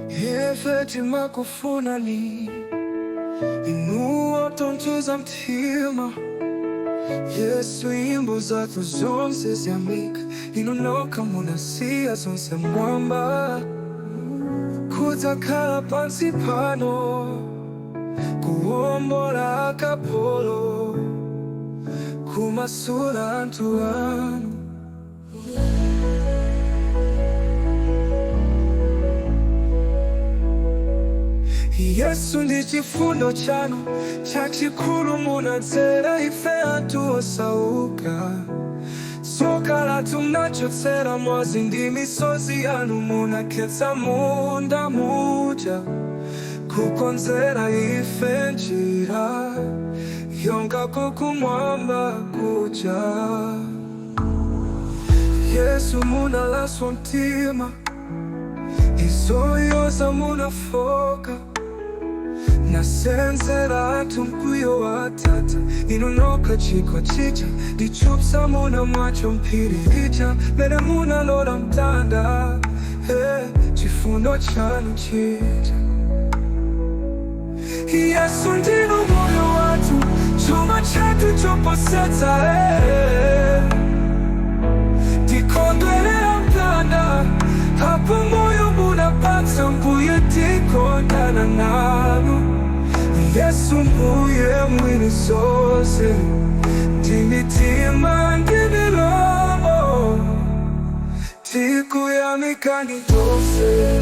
Ife timakufunani inu otonthoza mtima. Yesu, nyimbo zathu zonse ziyamika inu nokha. Munasiya zonse mwamba kudzakhala pansi pano, kuwombola akapolo, kumasula anthu anu. Yesu, ndi chifundo chanu chachikulu munadzera ife anthu osauka. Tsoka lathu munachotsera mwazi ndi misozi yanu munakhetsa munda muja, kukonzera ife njira yonka kumwamba kuja. Yesu, munalaswa mtima ndi zonyoza, munafoka nasenzera athu mkwiyo wa Atate. Inu nokha chikho chija ndichupsa munamwacho mphiri ija mene munalola mtanda. Hey, chifundo chanu chija. Yesu, ndinu moyo wathu, chuma chathu choposetsa, hey. Tikondwerera mtanda apo moyo munapatsa Mbuye, tikondana nanu. Yesu, Mbuye mwini zonse, ndi mitima ndi milomo tikuyamikani tonse.